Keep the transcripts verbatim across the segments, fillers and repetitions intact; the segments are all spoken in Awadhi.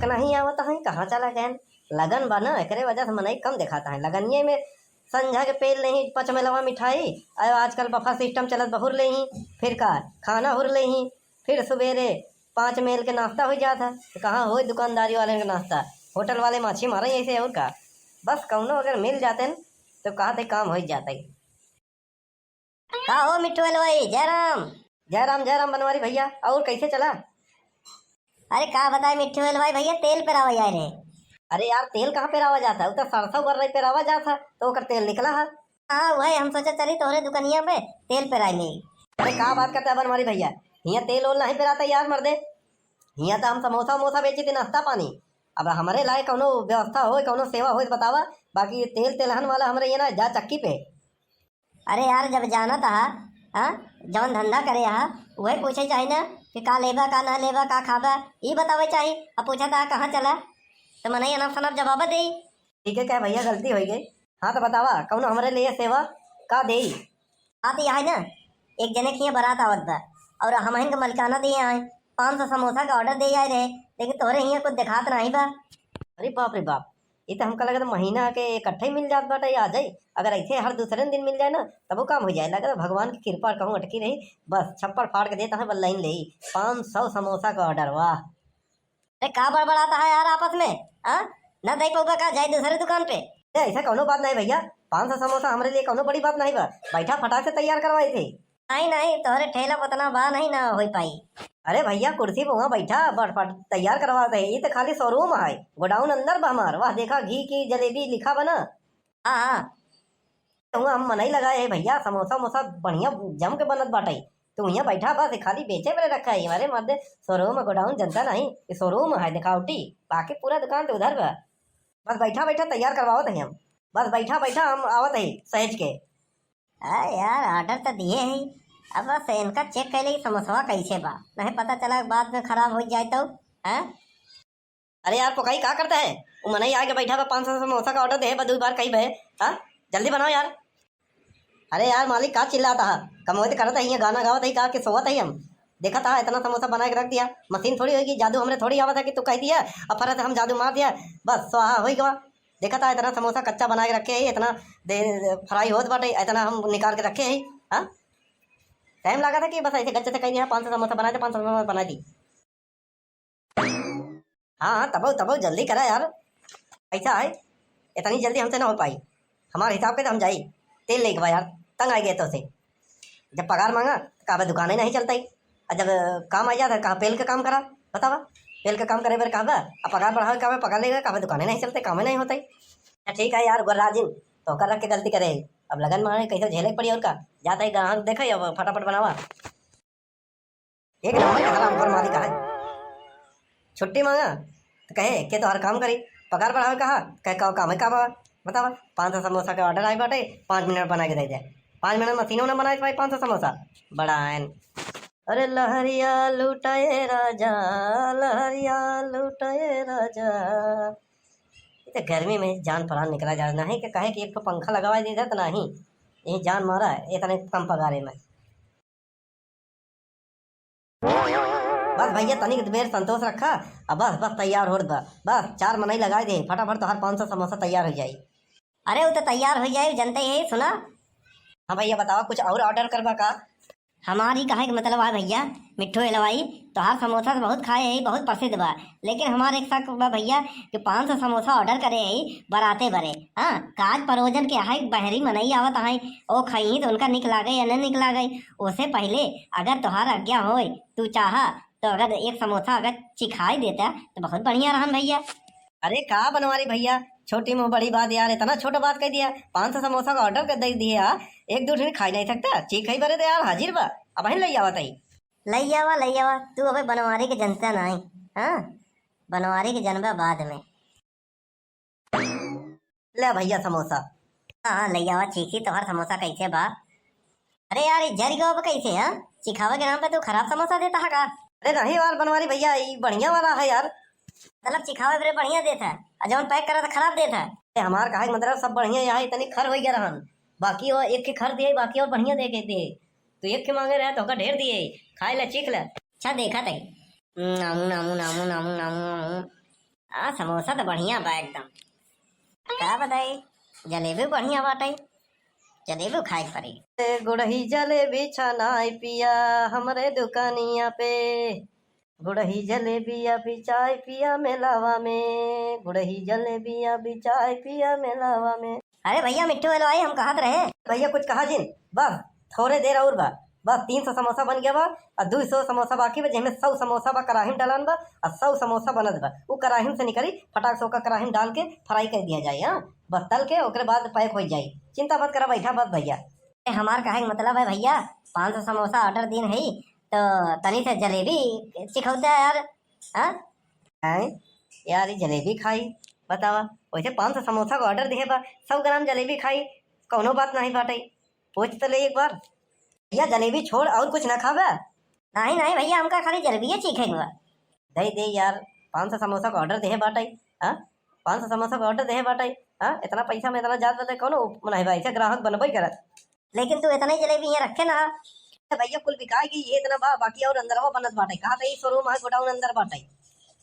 नहीं आवत है, कहाँ चला गए? लगन बा ना, एकरे वजह से मनई कम देखाता है। लगनिये में संझा के पेल नहीं, पचमेलवा मिठाई, अउ आजकल buffet system चलत, बहुर लेही, फिर का खाना हुर लेही, फिर सुबेरे पाँच मेल के नाश्ता हो जात है। तो कहाँ होई दुकानदारी वाले के नाश्ता? होटल वाले माछी मारे ऐसे और का। बस कौनो अगर मिल जाते न, तो कहा थे काम हो जाते। का हो मिट्ठू हलवाई, जय राम। जय राम, जय राम बनवारी भैया, और कैसे चला? अरे का बताए मिट्ठू हलवाई भैया, तेल पेरावा जाए रहे। अरे यार, तेल कहाँ पेरावा जाता है? वो तो सरसों बर रही पेरावा जाता है, तो ओकर तेल निकला है। हाँ, वही हम सोचा चली तोहरे दुकनिया में तेल पेराई ले। अरे का बात करता है बनवारी भैया, हियाँ तेल ओल नहीं पेराता यार मर्दे। हियाँ तो हम समोसा उमोसा बेची थी, नाश्ता पानी। अब हमरे लाए कौनो व्यवस्था होए, कौनो सेवा होए तो बतावा, बाकी तेल तेलहन वाला हमरे ये ना जा चक्की पे। अरे यार, जब जानत हा, हाँ, जौन धंधा करे हा, उहे पूछे चाही ना कि का लेबा, का ना लेबा, का खाबा, ई बतावे चाही। अब पूछत हा कहाँ चला, तो मनई अनप शनप जवाब देई। ठीक है, क्या भैया, गलती हो गई। हाँ, तो बतावा, कौनो हमरे लिए सेवा का देई? बात यह है ना, एक जने के हियाँ बारात आवत बा, और हमहिन के मलिकाना दिए आए, पाँच सौ समोसा का order दे आए रहे, लेकिन तोहरे हियाँ कुछ देखात नहीं बा। अरे बाप रे बाप, ये तो हमका लगत महीना के इकट्ठे ही मिल जात बाटे, आ जाई। अगर ऐसे हर दूसरे दिन मिल जाए ना, तबो काम हो जाए। लगत भगवान की कृपा कहूँ अटकी रही, बस छप्पड़ फाड़ के देता है, बस लाइन ले। पाँच सौ समोसा का order, वाह। अरे का बड़बड़ाता है यार आपस में, हाँ? ना दे पउबा का, जाए दूसरे दुकान पे। ए, ऐसा कौनो बात नहीं भैया, पाँच सौ समोसा हमरे लिए कौनो बड़ी बात नहीं बा। बैठा, फटाक से तैयार करवाई थे। नहीं नहीं, तोहरे ठेला पर उतना बा नहीं, ना हो पाई। अरे भैया, कुर्सी पे वहाँ बैठा, बड़ फट तैयार करवाते हैं। ये तो खाली showroom है, godown अंदर बा हमार। वह देखा, घी की जलेबी लिखा बा ना। हाँ हाँ, तो हम मनई लगाए है भैया, समोसा उमोसा बढ़िया जम के बनत बाटे। तू यहाँ बैठा, बस खाली बेचे बरे रखा है। अरे मर्दे, showroom godown जनता नहीं, ये showroom है दिखावटी, बाकी पूरा दुकान तो उधर बा। बस बैठा बैठा तैयार करवावत है हम, बस बैठा बैठा हम आवत है सहेज के। अरे यार, order तो दिए है, अब बस इनका check कर ले समोसवा कैसे बा, नहीं पता चला बाद में खराब हो जाए तो। हैं? अरे यार, पोकाई का करता है? वो मनई आगे बैठा बा, पाँच सौ समोसा का order दे बा, दो बार कही बे। हाँ, जल्दी बनाओ यार। अरे यार मालिक, का चिल्लाता है? कमोइत करत है, ये गाना गावत है का कि सोवत है हम? देखा था, इतना समोसा बना के रख दिया। मशीन थोड़ी होगी, जादू हमरे थोड़ी आवत है कि तू कह दिया और फरत हम जादू मार दिया, बस स्वाहा हो गवा। देखा था, इतना समोसा कच्चा बना के रखे है, इतना दे fry होत बाटे, इतना हम निकाल के रखे है। हाँ, टाइम लगा था कि बस ऐसे गच्चे से कह दिया, पाँच सौ समोसा बना दे, पाँच सौ समोसा बना दी। हाँ हाँ, तबो तबो जल्दी करा यार, ऐसा है, इतनी जल्दी हमसे ना हो पाई। हमारे हिसाब के तो हम जाई, तेल लेके बा यार, तंग आ गए तो से। जब पगार मांगा तो कहबा दुकान ही नहीं चलता ही, और जब काम आ जाता कहा पेल के काम करा, बतावा, पेल के काम करे बर कहबा, अब पगार बढ़ावे कहबा, पगार लेगा कहबा दुकान ही नहीं चलता, काम ही नहीं होता ही। अच्छा ठीक है यार गोलराजिन, तो कर रख के गलती करे, अब लगन मारे कैसे झेले के पड़ी और का, जाता ही ग्राहक देखे, अब फटाफट बनावा। एक नंबर के हरामखोर मालिक है। छुट्टी मांगा तो कहे के तोहार काम करी, पगार बढ़ावे कहा, कहे का काम है का बाबा, बतावा। पाँच सौ समोसा के order आए बाटे, पाँच मिनट बना के दे दे। पाँच मिनट मशीनों ना बनाए पाई पाँच सौ समोसा, बड़ा आयन। अरे लहरिया लुटाए राजा, लहरिया लुटाए राजा। ये तो गर्मी में जान प्राण निकला जा, नहीं कि कहे कि एक ठो पंखा लगावा दे दे तो नहीं, ये जान मारा है इतने कम पगारे में। बस भैया, तनिक देर संतोष रखा, अब बस, बस तैयार होत बा। बस चार मनई लगाए दे, फटाफट तोहार पाँच सौ समोसा तैयार हो जाई। अरे, वो तो तैयार हो जाए, जनते ही, सुना। हाँ भैया, बतावा, कुछ और order करबा का? हमारी कहे के मतलब है भैया, मिट्ठू हलवाई, तोहार समोसा तो बहुत खाए है, बहुत प्रसिद्ध बा, लेकिन हमार एक शक बा भैया कि पाँच सौ समोसा order करे है बराते बरे। हाँ, काज परोजन के है, बहरी मनई आवत है, ओ खई तो उनका निक लागे या न निक लागे, ओसे पहिले अगर तोहार आज्ञा होय, तू चाहा, तो अगर एक समोसा अगर चिखाई देता, तो बहुत बढ़िया रहन भैया। अरे का बनवारी भैया, छोटी मुँह बड़ी बात यार, इतना छोटा बात कह दिया। पाँच सौ समोसा का order कर दे दिया, एक दो ठन खाई नहीं सकता, चीखई बरे तो यार हाजिर बा, अबहिन लई आवत ही। लई आवा, लई आवा, तू अबे बनवारी के जनता नहीं। हाँ, बनवारी के जनबा बाद में। ले भैया समोसा। हाँ, हाँ, ले आवा, चीखी तोहार समोसा कैसे बा? अरे यार, ये जर गवा बा कैसे, हाँ? चिखावे के नाम पे तू खराब समोसा देता है का? अरे नहीं यार बनवारी भैया, ये बढ़िया वाला है यार। मतलब चिखावे बरे बढ़िया देता है, और जौन pack करा था खराब देता है। ए, हमार कहे के मतलब सब बढ़िया यहाँ इतनी खर हो गया रहन, बाकी वो एक के खर दिए, बाकी और बढ़िया दे के दिए। तू एक के मांगे रहे तो ओकर ढेर दिए, खाए ले, चीख ले। अच्छा देखा थे। नामू, नामू, नामू, नामू, नामू, नामू। हाँ, समोसा तो बढ़िया बा एकदम। का बताई, जलेबी बढ़िया बाटे, जलेबी खाए के पड़ी। ए गुड़ही जलेबी छनाई पिया, हमरे दुकानिया पे। गुड़ही जलेबिया बिचाई पिया मेलावा में, गुड़ही जलेबिया बिचाई पिया मेलावा में। अरे भैया मिट्ठू हलवाई, हम कहत रहे। भैया कुछ कहा जिन, बस थोड़े देर और बा, बस तीन सौ समोसा बन गया बा, और दो सौ समोसा बाकी बा, जेमे सौ समोसा बा कराही में डलान बा, और सौ समोसा बनत बा। उ कराही में से निकली, फटाक से ओका कराही में डाल के फ्राई कर दिया जाए। हाँ, बस तल के ओकरे बाद पैक हो जाए, चिंता मत करा, बैठा बस भैया। ए, हमार कहे के मतलब है भैया, पाँच सौ समोसा ऑर्डर दीन है, तो तनी से जलेबी चिखौते यार। हाँ? हैं? यार, ई जलेबी खाई, बतावा। वैसे पाँच सौ समोसा का ऑर्डर दिहे बा, सौ ग्राम जलेबी खाई, कौनो बात नहीं बाटे। पूछ तो ले एक बार। भैया, जलेबी छोड़, और कुछ ना खाबे? नहीं, नहीं भैया, हमका खाली जलेबिये चीखे के बा। दे दे यार, पाँच सौ समोसा का ऑर्डर दिहे बाटे। हाँ, पाँच सौ समोसा का ऑर्डर दिहे बाटे। हाँ, इतना पैसा में इतना जात बाटे, कौनो नहीं बा, ऐसे ग्राहक बनबे करत। लेकिन तू इतना ही जलेबी यहाँ रखे ना। अरे भैया, कुल बिकाई गई, ये इतना बा, बाकी और अंदरवा बनत बाटे। कहा था, ये शोरूम है, गोडाउन अंदर बाटे।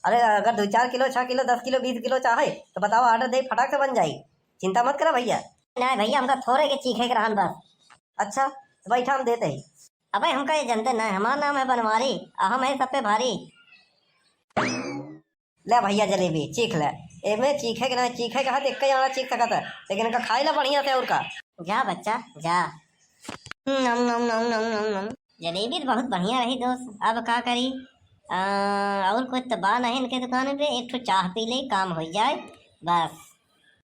अरे, अगर दो चार किलो, छह किलो, दस किलो, बीस किलो चाहे, तो बताओ, ऑर्डर दे, फटाक से बन जाई, चिंता मत करा भैया। नहीं भैया, हमका थोड़े के चीखे के रहन बस। अच्छा, तो बैठा, हम देते ही। अबे, हमका ये जनते नहीं, हमार नाम है बनवारी, अहम है सब पे भारी। ले भैया जलेबी चीख ले। एमे चीखे के ना, चीखे के हाथ एक ही आना चीख सकत है, लेकिन इनका खाई ला बढ़िया से। और का? जा बच्चा, जा। नम, नम, नम, नम, नम, नम। जलेबी तो बहुत बढ़िया रही दोस्त, अब का करी? आ, और कुछ तो बा नहीं इनके दुकान पे, एक ठो चाह पी ले, काम हो जाए बस।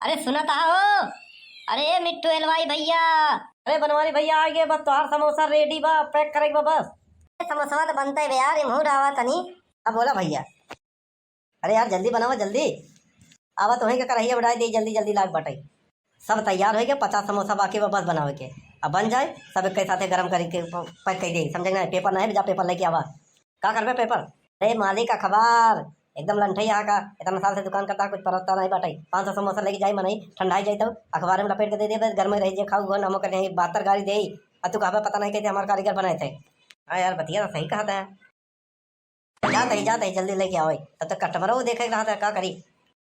अरे सुनत हा हो, अरे ए मिट्टू हलवाई भैया। अरे बनवारी भैया आ गए, बस तोहार समोसा रेडी बा, पैक करे के बा बस। ए, समोसा तो बनता है बे यार, ये मुंह डावा तनी। अब बोला भैया। अरे यार, जल्दी बनावा, जल्दी। आवा, तोहे के करहिया बढ़ाई दे, जल्दी, जल्दी लाग बाटे। सब तैयार होइ गया, पचास समोसा बाकी बा, बस बनावे के। अब बन जाए, सब एक साथे गरम करके प-, पैक कर दे, समझे ना? पेपर ना है, जा पेपर लेके आवा। का करबे पेपर? अरे मालिक, अखबार, एकदम लंठई यहाँ का, इतना साल से दुकान करता, कुछ परता नहीं बाटे। पाँच सौ समोसा लेके जाई मनई, ठंडाई जाई तो अखबार में लपेट के दे दे, बस घर में रह जे, खाऊ, गो नामो कर बहत्तर गाड़ी दे। अब तू कहबे पता नहीं कैसे हमारे कारीगर बनाए थे। हाँ यार, बतिया तो सही कहा था। जात ही, जात ही, जल्दी लेके आवे। तब तक कस्टमर वो देखे के रहता है, का करी?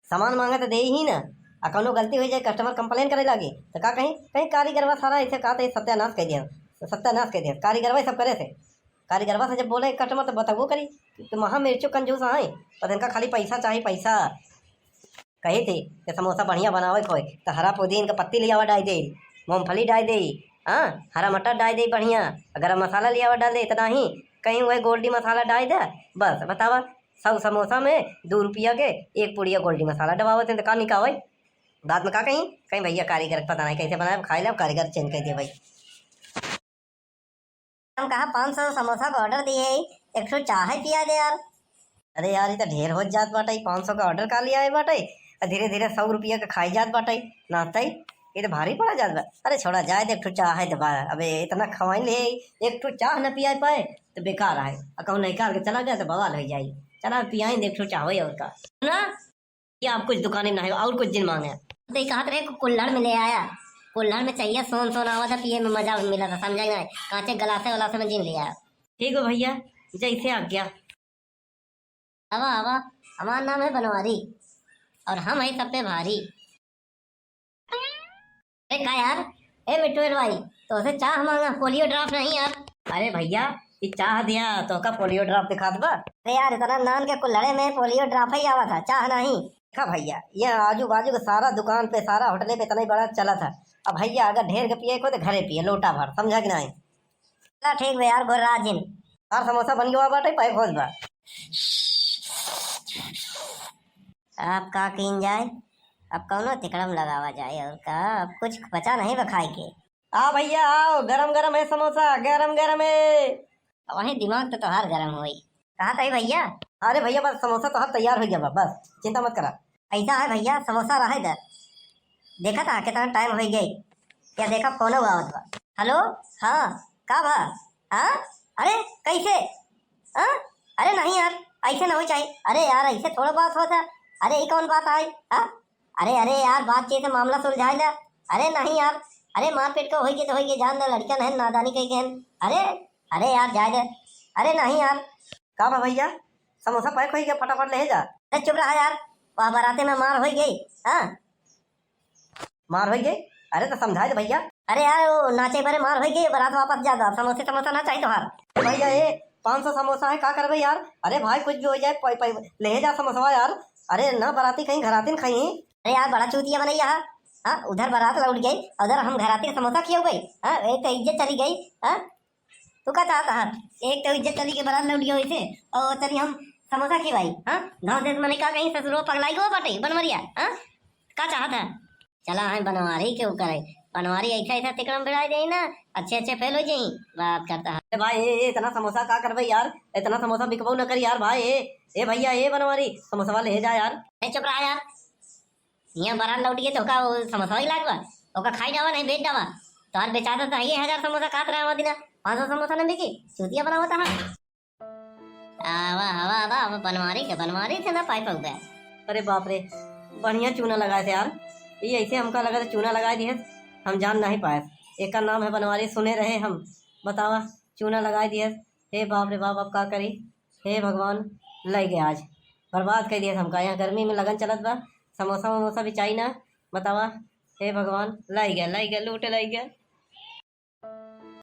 सामान मांगे तो दे ही ना, आ कौनो गलती हो जाए, कस्टमर कंप्लेन करे लागे, तो का कहीं? कहीं कारीगरवा सारा ऐसे कहा था, सत्यानाश कर दिया, सत्यानाश कर दिया। कारीगरवा सब करे थे, कारीगरवा से जब बोले कस्टमर तो बतबो करी कि महा मिर्चो कंजूस आए, पर इनका खाली पैसा चाही, पैसा। कही थी कि समोसा बढ़िया बनावे के होए, तो हरा पुदीन के पत्ती लियावा डाल दे, मूंगफली डाल दे, हाँ, हरा मटर डाल दे बढ़िया, गरम मसाला लियावा डाल दे, इतना ही। कहीं वही गोल्डी मसाला डाल दे, बस बतावा, सौ समोसा में दो रुपया के एक पुड़िया गोल्डी मसाला डबावत हैं, तो का निकावे? बाद में का कहीं, कहीं भैया कारीगर पता नहीं कैसे बनाए, खाए ले, कारीगर चेंज कर दिया भाई। हम कहा, "पाँच सौ समोसा का ऑर्डर दिए ही, एक ठो चाह ही पिया दे यार।" अरे यार, ये तो ढेर हो जात बाटे, पाँच सौ का ऑर्डर का लिया है बाटे, और धीरे धीरे सौ रुपया का खाई जात बाटे, नाश्ता ही, ये तो भारी पड़ा जात बा। अरे छोड़ा जाए दे, एक ठो चाह है तो बा, अबे इतना खवाई ले, एक ठो चाह न पिया पाए तो बेकार है, और कहूँ निकाल के चला गया तो बवाल हो जाए। चला पियाई दे एक ठो चाह होई और का। ना, ये आप कुछ दुकान में नहीं, और कुछ जिन मांगे। तो ये कहत रहे, कुल्हड़ में ले आया, कुल्हड़ में चाहिए, सोन सोन आवा था, पिए में मजा मिला था, समझा कि नहीं? कांचे गलासे वलासे में जिन ले आया। ठीक हो भैया, जैसे आज्ञा। आवा, आवा, हमार नाम है बनवारी, और हम है सब पे भारी। अरे का यार, ए मिट्टू भाई, तोसे चाह मांगा, पोलियो ड्रॉप नहीं यार। अरे भैया, ये चाह दिया, तोहका पोलियो ड्रॉप दिखात बा। अरे यार, इतना नान के कुल्हड़े में पोलियो ड्रॉप ही आवा था, चाह नहीं। देखा भैया, ये आजू बाजू के सारा दुकान पे, सारा होटले पे इतना ही बड़ा चला था। अब भैया अगर ढेर के पिए को तो घरे पिए, लोटा भर, समझा कि नहीं? चला ठीक बे यार, गोर राजिन। हर समोसा बन गया बाटे, पैक होत बा। अब का कीन जाए, अब कौनो तिकड़म लगावा जाए, और का, अब कुछ बचा नहीं बा खाए के। आ भैया आओ, गरम गरम है समोसा, गरम गरम है। वही दिमाग तो तोहार गरम होई। कहा था भैया? अरे भैया, बस समोसा तोहार तैयार हो गया बा, बस चिंता मत करा। ऐसा है भैया, समोसा रहे दे। देखा था कितना टाइम हो गई, या देखा फोन आवत बा। हेलो, हाँ, का बा? हाँ, अरे कैसे? हाँ, अरे नहीं यार, ऐसे ना हो चाहिए। अरे यार, ऐसे थोड़ा बात होता। अरे ये कौन बात आई? हाँ, अरे, अरे यार, बातचीत से मामला सुलझाए ले। अरे नहीं यार, अरे मारपीट का होई के तो होई के, जान दे, लड़कियां नहीं, नादानी कही के हैं। अरे, अरे यार, जाए दे। अरे नहीं यार। का बा भैया, समोसा पैक होई गया, फटाफट ले जा। अरे चुप रहा यार, वह बराते में मार होइ गई। हाँ, मार होइ गई। अरे तो समझाए दे भैया। अरे यार, वो नाचे भरे मार होइ गई, बरात वापस जा दो, समोसे समोसा ना चाहिए तोहार। ए भैया, ए पाँच सौ समोसा है, का करबे यार? अरे भाई, कुछ भी हो जाए, पै, पै, ले जा समोसवा यार। अरे ना बराती कहीं घरातीन खाई। अरे यार, बड़ा चूतिया बनैया है। हाँ, उधर बरात लौट गई, उधर हम घराती समोसा खियो गई। हाँ, एक तो इज्जत चली गई। हाँ, तू का चाहता है? एक तो इज्जत चली के बरात लौट गई वैसे, और चली हम समोसा खिवाई। हाँ, गाँव देश में नहीं का कहीं ससुरो पगलाई गो बाटे बनवरिया। हाँ, का चाहत है? चला है बनवारी के ऊपर है, बनवारी ऐसा ऐसा तिकड़म भिड़ाई दे ना, अच्छे अच्छे फेल हो जाई। बात करता है। ए भाई, ए, ए, इतना समोसा का करबे यार? इतना समोसा बिकबो न करी यार भाई। ए, ए भैया, ए बनवारी, समोसा ले जा यार। ए, चुप रहा यार, यहाँ बरात लौट गई तो ओका वो समोसा ही लागबा, ओका खाई डावा नहीं बेच डावा। तोहार बेचाता तो है हजार समोसा खात रहा हमार दिना, पाँच सौ समोसा न बिकी, चूतिया बनावता है। आवा, आवा, आवा, आवा, बनवारी के, बनवारी से ना पाई पउबे। अरे बाप रे, बढ़िया चूना लगाए थे यार। ये ऐसे हमका लगा था चूना लगाए दिए, हम जान नहीं पाए। एकर नाम है बनवारी, सुने रहे हम। बतावा, चूना लगाए दिए। हे बाप रे बाप, अब का करी? हे भगवान, लइ गए आज, बर्बाद कर दिए हमका। यहाँ गर्मी में लगन चलत बा, समोसा वमोसा भी चाहिए ना। बतावा, हे भगवान, लइ गए, लइ गए, लूट लइ गए।